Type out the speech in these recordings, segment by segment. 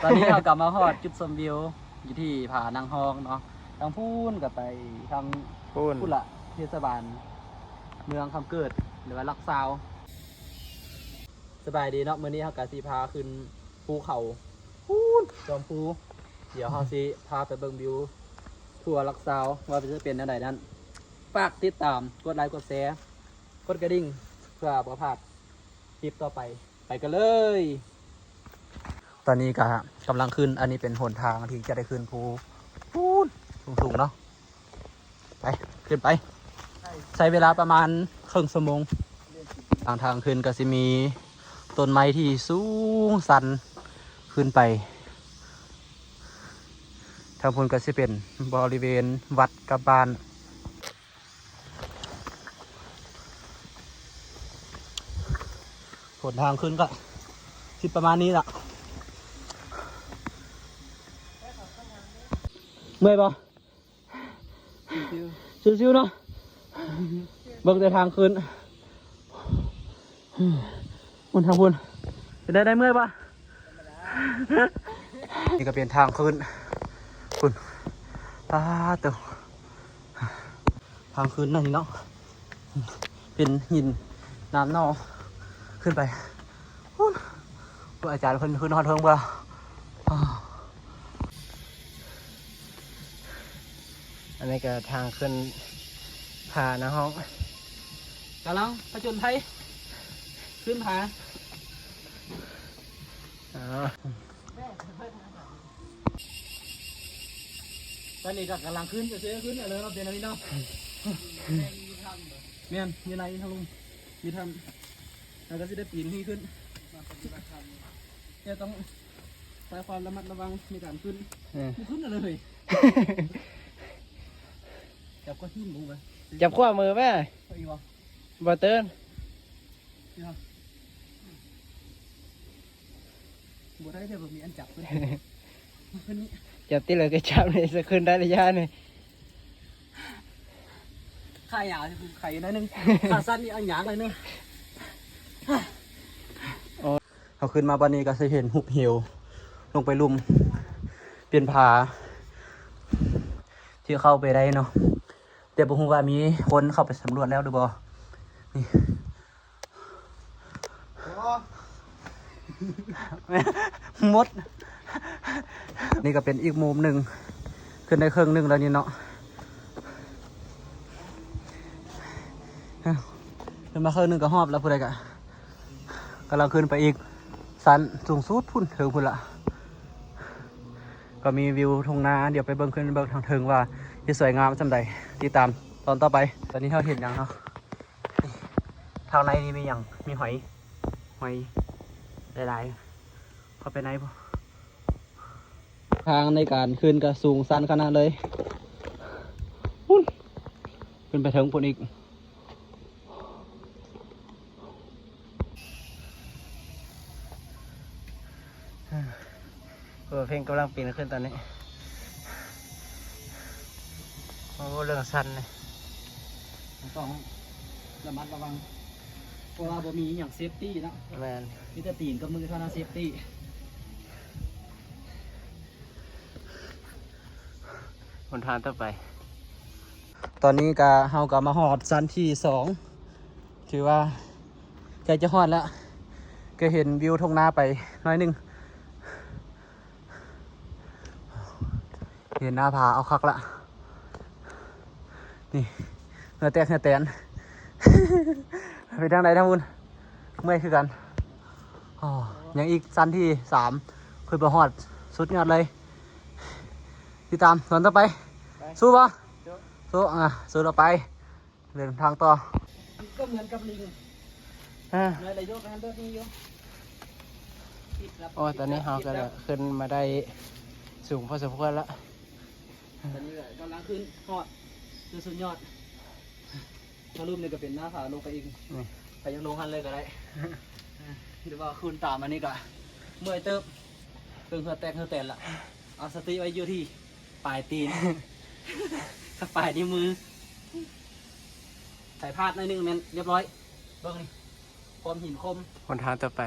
ຕອນນີ້ເຮົາກໍມາຮອດຈຸດຊົມວິວຢູ່ທີ່ຜານາງຮອງເນາະ. ທາງພຸ້ນກໍໄປທາງພຸ້ນ ພຸ້ນລະ ເທດສະບານເມືອງຄຳເກີດ ຫຼືວ່າຫຼັກຊາວ. ສະບາຍດີເນາະ, ມື້ນີ້ເຮົາກໍຊິພາຂຶ້ນພູເຂົາພຸ້ນ ຈອມພູ. ດຽວເຮົາຊິພາໄປເບິ່ງວິວທົ່ວຫຼັກຊາວ ວ່າຈະເປັນແນວໃດນັ້ນ. ຝາກຕິດຕາມ ກົດໄລ ກົດແຊ ກົດກະດິ່ງ ເພື່ອບໍ່ພາດຄລິບຕໍ່ໄປ. ໄປກັນເລີຍ. ຕອນນີ້ກໍກຳລັງຂຶ້ນ, ອັນນີ້ເປັນຫົນທາງທີ່ຈະໄດ້ຂຶ້ນພູພຸ້ນສູງໆເນາະ. ໄປ ຂຶ້ນໄປ. ໃຊ້ເວລາປະມານເຄິ່ງຊົ່ວໂມງ. ທາງ ທາງຂຶ້ນກໍຊິມີຕົ້ນໄມ້ທີ່ສູງຊັນຂຶ້ນໄປ. ທາງພຸ້ນກໍຊິເປັນບໍລິເວນວັດກັບບ້ານ. ຫົນທາງຂຶ້ນກໍຊິປະມານນີ້ລະ. ເມື່ອຍບໍ່? ຊິວໆເນາະ. ເບິ່ງແຕ່ທາງຂຶ້ນ. ພຸ້ນ ທາງພຸ້ນ ເປັນໄດ້ ໄດ້ເມື່ອຍປະ? ນີ້ກໍເປັນທາງຂຶ້ນພຸ້ນ. ປາດໂທ້ ທາງຂຶ້ນນັ້ນເນາະ ເປັນຫີນນ້ຳເນາະ ຂຶ້ນໄປພຸ້ນ. ອາຈານເພິ່ນຂຶ້ນຮອດເທິງບໍ່? ອັນນີ້ກໍທາງຂຶ້ນຜານາງຮອງ ກຳລັງຜະຈົນໄພຂຶ້ນຜາ. ອໍ ຕອນນີ້ກໍກຳລັງຂຶ້ນ ຈະເຊຂຶ້ນເລີຍເນາະ ເປັນອັນນີ້ເນາະ. ແມ່ນ ຢູ່ໃນທາງລຸ່ມ ຢູ່ຖ້ຳ ແລ້ວກໍຊິໄດ້ປີນນີ້ຂຶ້ນ ແຕ່ຕ້ອງໃຊ້ຄວາມລະມັດລະວັງໃນການຂຶ້ນ. ເອີ ບໍ່ຂຶ້ນເລີຍ. ຈັບກ້ອນຫີນບໍ່? ຈັບຂວາມືແມ່. ເອົາອີກບໍ່? ບໍ່ເຕີນ. ບໍ່ໄດ້ເດີ ບໍ່ມີອັນຈັບເພິ່ນ ເພິ່ນນີ້ ຈັບຕິເລີຍກໍຈັບນີ້ ຊິຂຶ້ນໄດ້ລະຍະນີ້. ຂາຍາວ ຂາຍໜ້ອຍໜຶ່ງ ຂາສັ້ນນີ້ເອົາຫຍັງໜ້ອຍໜຶ່ງ. ເຮົາຂຶ້ນມາບາດນີ້ກໍຊິເຫັນຫຸບເຫວລົງໄປລຸ່ມ ເປັນຜາທີ່ເຂົ້າໄປໄດ້ເນາະ ແຕ່ບໍ່ຮູ້ວ່າມີຄົນເຂົ້າໄປສຳຫຼວດແລ້ວຫຼືບໍ່. ນີ້ ໝົດ. ນີ້ກໍເປັນອີກມຸມໜຶ່ງ ຂຶ້ນໄດ້ເຄິ່ງໜຶ່ງແລ້ວນີ້ເນາະ. ຂຶ້ນມາເຄິ່ງໜຶ່ງກໍຮອບແລ້ວ ຜູ້ໃດກໍກຳລັງຂຶ້ນໄປອີກ ຊັ້ນສູງສຸດພຸ້ນ ເທິງພຸ້ນລະ. ກໍມີວິວທົ່ງນາ ດຽວໄປເບິ່ງ ຂຶ້ນເບິ່ງທາງເທິງວ່າຊິສວຍງາມສ່ຳໃດ. ຕິດຕາມຕອນຕໍ່ໄປ. ຕອນນີ້ເຮົາເຫັນຫຍັງເນາະ? ນີ້ ທາງໃນນີ້ມີຫຍັງ? ມີຫອຍ ຫອຍຫຼາຍໆ. ເຂົ້າໄປໃນບໍ່? ທາງໃນການຂຶ້ນກໍສູງຊັນຂະໜາດເລີຍ ພຸ້ນ ຂຶ້ນໄປເທິງພຸ້ນອີກ. ເອີ ເພງກຳລັງປີນຂຶ້ນຕອນນີ້. ໂອ້ ເລື່ອງຊັ້ນນີ້ ຕ້ອງລະມັດລະວັງ ເພາະວ່າບໍ່ມີຫຍັງເຊຟຕີ້ເນາະ. ແມ່ນ ມີແຕ່ຕີນກັບມືເທົ່ານັ້ນເຊຟຕີ້. ຫົນທາງຕໍ່ໄປ. ຕອນນີ້ກະ ເຮົາກະມາຮອດຊັ້ນທີສອງ ຖືວ່າໃກ້ຈະຮອດແລ້ວ ກະເຫັນວິວທົ່ງນາໄປໜ້ອຍໜຶ່ງ. ເຫັນໜ້າຜາເອົາຄັກລະ ນີ້ ເຫື່ອແຕກເຫື່ອແຕນ. ເປັນຈັ່ງໃດທາງພຸ້ນ? ເມື່ອຍຄືກັນ. ອໍ ຍັງອີກຊັ້ນທີສາມ ເພື່ອໄປຮອດສຸດຍອດເລີຍ. ຕິດຕາມຕອນຕໍ່ໄປ. ໄປ ສູ້ບໍ່? ສູ້. ສູ້ ອ່າ ສູ້ຕໍ່ໄປ. ເດີນທາງຕໍ່. ກໍເໝືອນກັບລິງ ຮະ ເມື່ອໄດ້ຍົກຫັ້ນໂດດນີ້ຢູ່. ໂອ້ ຕອນນີ້ເຮົາກໍໄດ້ຂຶ້ນມາໄດ້ສູງພໍສົມຄວນລະ. ຕອນນີ້ກໍກຳລັງຂຶ້ນຮອດຈຸດສຸດຍອດ. ທາງລຸ່ມນີ້ກໍເປັນໜ້າຜາລົງໄປອີກ. ນີ້ ໃຜຢາກລົງຫັ້ນເລີຍກໍໄດ້ ຫຼືວ່າຂຶ້ນຕາມອັນນີ້ກໍເມື່ອຍເຕີບ. ເບິ່ງເຫື່ອແຕກເຫື່ອແຕນລະ. ເອົາສະຕິໄວ້ຢູ່ທີ່ ປາຍຕີນ ກັບປາຍນິ້ວມື. ໃຜພາດໜ້ອຍໜຶ່ງແມ່ນລຽບຮ້ອຍ. ເບິ່ງນີ້ ຄວາມຫີນຄົມ. ຫົນທາງຕໍ່ໄປ.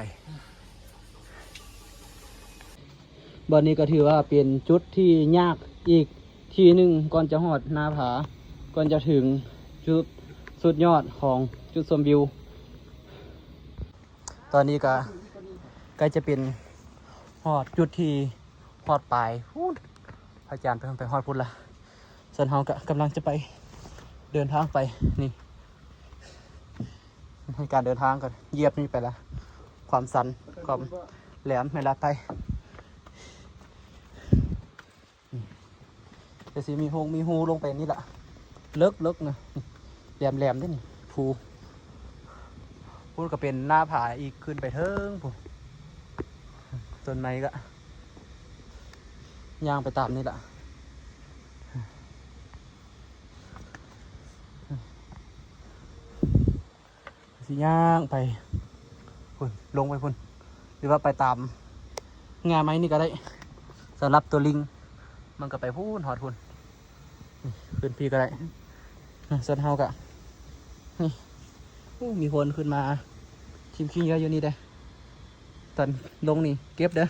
ບ່ອນນີ້ກໍຖືວ່າເປັນຈຸດທີ່ຍາກອີກທີ່ໜຶ່ງ ກ່ອນຈະຮອດໜ້າຜາ ກ່ອນຈະເຖິງຈຸດສຸດຍອດຂອງຈຸດຊົມວິວ. ຕອນນີ້ກໍໃກ້ຈະເປັນຮອດຈຸດທີ່ຮອດປາຍພຸ້ນ ພະອາຈານເພິ່ນໄປຮອດພຸ້ນລະ. ສ່ວນເຮົາກໍກຳລັງຈະໄປ ເດີນທາງໄປນີ້ ໃນການເດີນທາງກໍຢຽບນີ້ໄປລະ ຄວາມຊັນ ຄວາມແຫຼມເວລາໄຕ່. ແຕ່ຊິມີໂຮງມີຮູລົງໄປນີ້ລະ ເລິກໆນະ ແຫຼມໆເດ້ນີ້ ພູພຸ້ນກໍເປັນໜ້າຜາອີກ ຂຶ້ນໄປເທິງພຸ້ນ ຕົ້ນໄມ້ກໍຍ່າງໄປຕາມນີ້ລະ. ຊິຍ່າງໄປພຸ້ນ ລົງໄປພຸ້ນ ຫຼືວ່າໄປຕາມງ່າໄມ້ນີ້ກໍໄດ້. ສຳລັບຕົວລິງ ມັນກໍໄປພຸ້ນ ຮອດພຸ້ນ ນີ້ ຂຶ້ນພີ້ກໍໄດ້. ສ່ວນເຮົາກໍ ນີ້ ໂອ້ ມີຄົນຂຶ້ນມາຖິ້ມຂີ້ເຫຍື້ອຢູ່ນີ້ເດ້ ຕອນລົງນີ້ເກັບເດີ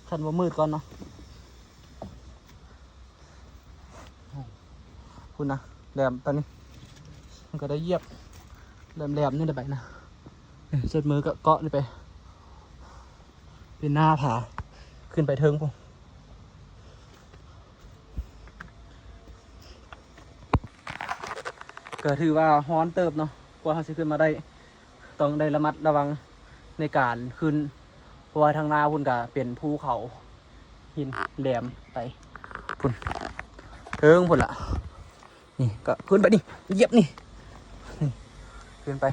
ຄັນບໍ່ມືດກ່ອນເນາະ. ພຸ້ນນະ ແຫຼມຕອນນີ້ ມັນກໍໄດ້ຢຽບແຫຼມໆນີ້ລະໄປນະ ເອີ ເສດມືກໍເກາະນີ້ໄປ ເປັນໜ້າຜາ ຂຶ້ນໄປເທິງພຸ້ນ. ກໍຖືວ່າຮ້ອນເຕີບເນາະ ກວ່າເຮົາຊິຂຶ້ນມາໄດ້ ຕ້ອງໄດ້ລະມັດລະວັງໃນການຂຶ້ນ ເພາະວ່າທາງໜ້າພຸ້ນກະເປັນພູເຂົາ ຫີນແຫຼມໄປພຸ້ນ ເທິງພຸ້ນລະ. ນີ້ກໍຂຶ້ນໄປນີ້ ຢຽບນີ້ ນີ້ ຂຶ້ນໄປ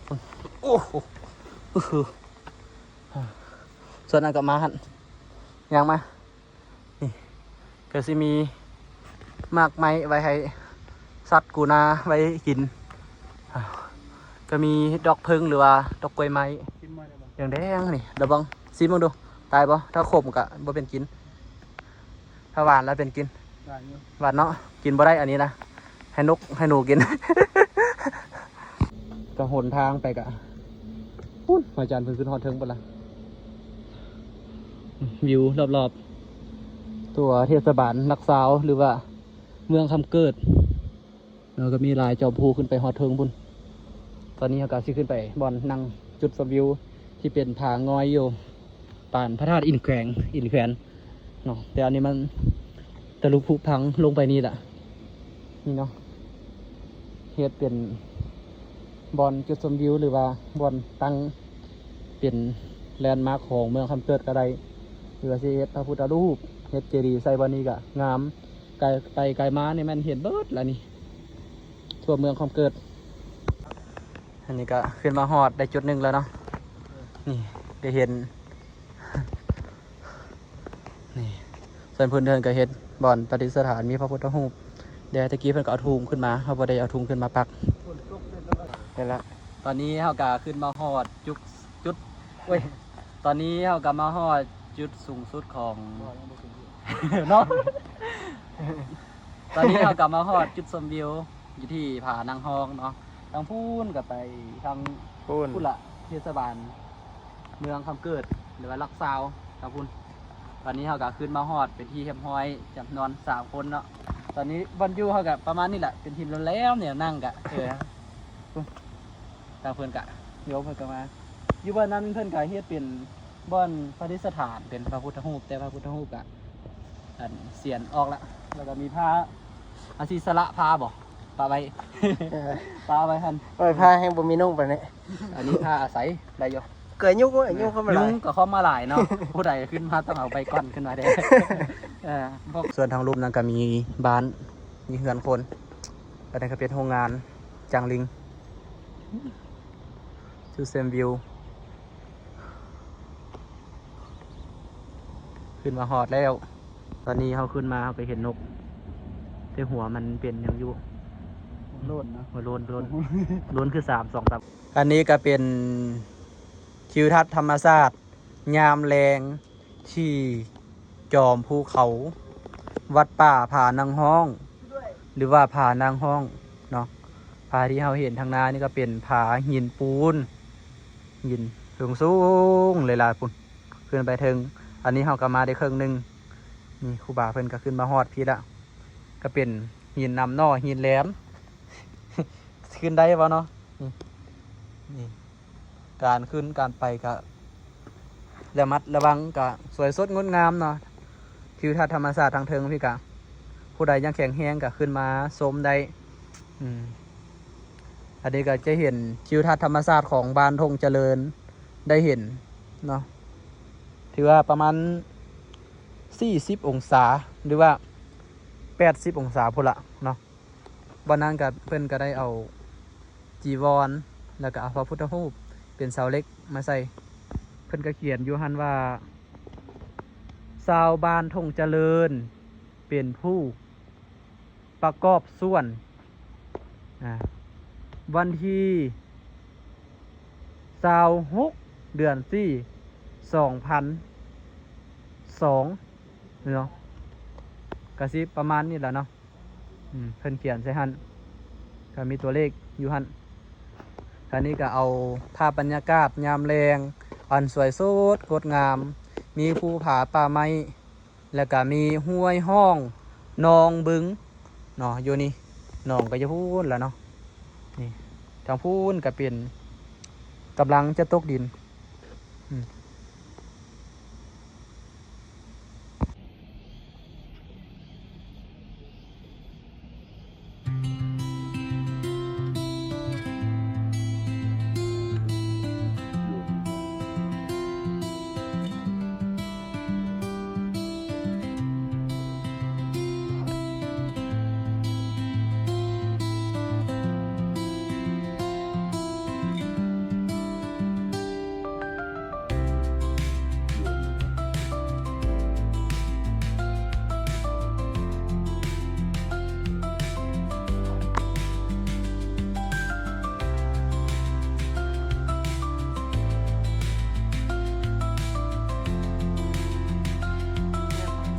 ພຸ້ນ ໂອ້ໂຫ ອື ສ່ວນນັ້ນກໍມາຫັ້ນ ຍ່າງມາ ນີ້ກໍຊິມີໝາກໄມ້ໄວ້ໃຫ້ສັດກູນາໄວ້ກິນ ກໍມີດອກເຜິ້ງ ຫຼືວ່າດອກກ້ວຍໄມ້ແດງໆນີ້ ລະວັງ ຊີມເບິ່ງດູ ຕາຍບໍ່? ຖ້າຂົມກໍບໍ່ເປັນກິນ ຖ້າຫວານລະເປັນກິນ ຫວານຢູ່ ຫວານເນາະ ກິນບໍ່ໄດ້ອັນນີ້ນະ ໃຫ້ນົກໃຫ້ໜູກິນ. ກໍຫົນທາງໄປກະພຸ້ນ ພະອາຈານເພິ່ນຂຶ້ນຮອດເທິງພຸ້ນລະ ວິວລອບໆ ຕົວເທດສະບານຫຼັກຊາວ ຫຼືວ່າເມືອງຄຳເກີດ ແລ້ວກໍມີຫຼາຍຈອມພູຂຶ້ນໄປຮອດເທິງພຸ້ນ. ຕອນນີ້ເຮົາກໍຊິຂຶ້ນໄປບ່ອນນັ່ງຈຸດຊົມວິວ ທີ່ເປັນຜາງອຍຢູ່ປານພະທາດອິນແຂວງ ອິນແຂວນເນາະ ແຕ່ອັນນີ້ມັນຕະລຸຜຸພັງລົງໄປນີ້ລະ ນີ້ເນາະ ເຮັດເປັນບ່ອນຈຸດຊົມວິວ ຫຼືວ່າບ່ອນຕັ້ງເປັນແລນມາກຂອງເມືອງຄຳເກີດກໍໄດ້ ຫຼືວ່າຊິເຮັດພະພຸດທະຮູບ ເຮັດເຈດີໃສ່ບ່ອນນີ້ກໍງາມ ໄກໄປໄກມານີ້ແມ່ນເຫັນເບິດລະນີ້ ທົ່ວເມືອງຄຳເກີດ. ອັນນີ້ກໍຂຶ້ນມາຮອດໄດ້ຈຸດໜຶ່ງແລ້ວເນາະ ນີ້ໄດ້ເຫັນ ນີ້ ສ່ວນພື້ນເທິງກໍເຫັນບ່ອນປະດິດສະຖານມີພະພຸດທະຮູບ ແຕ່ຕະກີ້ເພິ່ນກໍເອົາທຸງຂຶ້ນມາ ເຮົາບໍ່ໄດ້ເອົາທຸງຂຶ້ນມາປັກ ເຫັນລະ. ຕອນນີ້ເຮົາກໍຂຶ້ນມາຮອດຈຸດ ຈຸດ ໂອ້ຍ ຕອນນີ້ເຮົາກໍມາຮອດຈຸດສູງສຸດຂອງ ເນາະ ຕອນນີ້ເຮົາກໍມາຮອດຈຸດຊົມວິວຢູ່ທີ່ຜານາງຮອງເນາະ ທາງພຸ້ນກໍໄປທາງພຸ້ນ ພຸ້ນລະ ເທດສະບານເມືອງຄຳເກີດ ຫຼືວ່າຫຼັກຊາວທາງພຸ້ນ. ຕອນນີ້ເຮົາກໍຂຶ້ນມາຮອດເປັນທີ່ຮຽບຮ້ອຍ ຈຳນວນສາມຄົນເນາະ. ຕອນນີ້ບ່ອນຢູ່ເຮົາກໍປະມານນີ້ແຫຼະ ເປັນຫີນແຫຼມໆ ແນວນັ່ງກະ ເອີ ທາງເພິ່ນກະ ໂຍມເພິ່ນກໍມາ ຢູ່ບ່ອນນັ້ນເພິ່ນກໍເຮັດເປັນບ່ອນປະດິດສະຖານເປັນພະພຸດທະຮູບ ແຕ່ພະພຸດທະຮູບກະ ອັນ ສຽນອອກລະ ແລ້ວກໍມີຜ້າ ອັນ ສີສະລະຜ້າບໍ ປະໄວ້ ເອີ ປະໄວ້ຫັ້ນ ໂອ້ຍ ຜ້າແຮງບໍ່ມີນຸ່ງປານນີ້ ອັນນີ້ຜ້າອາໄສໄດ້ຢູ່ ເກີຍຍຸງ ຍຸງເຂົ້າມາຫຼາຍ ຍຸງກໍເຂົ້າມາຫຼາຍເນາະ ຜູ້ໃດຂຶ້ນມາຕ້ອງເອົາໃບກ່ອນຂຶ້ນມາເດ້ ເອີ ພວກ ສ່ວນທາງລຸ່ມນັ້ນກໍມີບ້ານ ມີເຮືອນຄົນ ອັນນັ້ນກໍເປັນໂຮງງານຈາງລິງ ຈຸດຊົມວິວ ຂຶ້ນມາຮອດແລ້ວ. ຕອນນີ້ເຮົາຂຶ້ນມາ ເຮົາກໍເຫັນນົກ ແຕ່ຫົວມັນເປັນຫຍັງຢູ່ ໂລ້ນເນາະ ຫົວໂລ້ນ ໂລ້ນ ໂລ້ນຄືສາມ ສອງ ສາມ. ອັນນີ້ກໍເປັນທິວທັດທຳມະຊາດຍາມແລງ ທີ່ຈອມພູເຂົາ ວັດປ່າຜານາງຮອງ ຫຼືວ່າຜານາງຮອງເນາະ. ຜາທີ່ເຮົາເຫັນທາງໜ້ານີ້ກໍເປັນຜາຫີນປູນ ຫີນ ສູງໆ ຫຼາຍໆ ພຸ້ນ ຂຶ້ນໄປເທິງ. ອັນນີ້ເຮົາກໍມາໄດ້ເຄິ່ງໜຶ່ງ. ນີ້ຄູບາເພິ່ນກໍຂຶ້ນມາຮອດພີ້ລະ ກໍເປັນຫີນນຳໜໍ່ ຫີນແຫຼມ ຂຶ້ນໄດ້ບໍ່ເນາະ? ນີ້ ນີ້ ການຂຶ້ນການໄປກະລະມັດລະວັງ ກະສວຍສົດງົດງາມເນາະ. ທິວທັດທຳມະຊາດທາງເທິງພີ້ກະ ຜູ້ໃດຍັງແຂງແຮງກະຂຶ້ນມາຊົມໄດ້. ອືມ ອັນນີ້ກະຈະເຫັນທິວທັດທຳມະຊາດຂອງບ້ານທົ່ງຈະເລີນ ໄດ້ເຫັນເນາະ ຖືວ່າປະມານສີ່ສິບອົງສາ ຫຼືວ່າແປດສິບອົງສາພຸ້ນລະເນາະ. ບ່ອນນັ້ນກໍ ເພິ່ນກໍໄດ້ເອົາຈີວອນ ແລ້ວກໍເອົາພະພຸດທະຮູບເປັນເສົາເຫຼັກມາໃສ່. ເພິ່ນກໍຂຽນຢູ່ຫັ້ນວ່າ ຊາວບ້ານທົ່ງຈະເລີນເປັນຜູ້ປະກອບສ່ວນ. ອາ ວັນທີຊາວຫົກ ເດືອນສີ່ ສອງພັນສອງເນາະ ກະຊິປະມານນີ້ແຫຼະເນາະ. ອືມ ເພິ່ນຂຽນໃສ່ຫັ້ນ ກໍມີຕົວເລກຢູ່ຫັ້ນ. ອັນນີ້ກໍເອົາພາບບັນຍາກາດຍາມແລງ ອັນສວຍສົດງົດງາມ ມີພູຜາປ່າໄມ້ ແລ້ວກໍມີຫ້ວຍຮ່ອງ ໜອງບຶງເນາະ. ຢູ່ນີ້ໜອງກໍຢູ່ພຸ້ນລະເນາະ. ນີ້ ທາງພຸ້ນກໍເປັນ ກຳລັງຈະຕົກດິນ. ອືມ.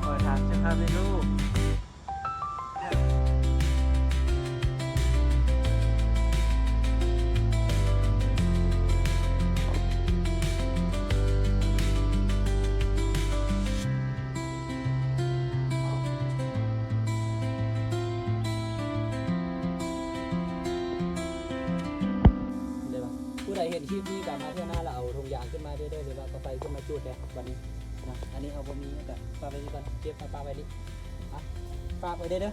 ຂໍຖາມເຈົ້າພາບແດ່ລູກ. ຜູ້ໃດເຫັນຄລິບນີ້ກໍມາເທື່ອໜ້າແລ້ວເອົາຖົງຢາງຂຶ້ນມາເດີ ຫຼືວ່າກໍໄຟຂຶ້ນມາຈູດແດ່ບັດນີ້ນະ. ອັນນີ້ເຮົາບໍ່ມີ ກໍປະໄວ້ນີ້ກ່ອນ ເກັບມາປະໄວ້ນີ້ ອ່ະ ຝາກໄວ້ເດີ.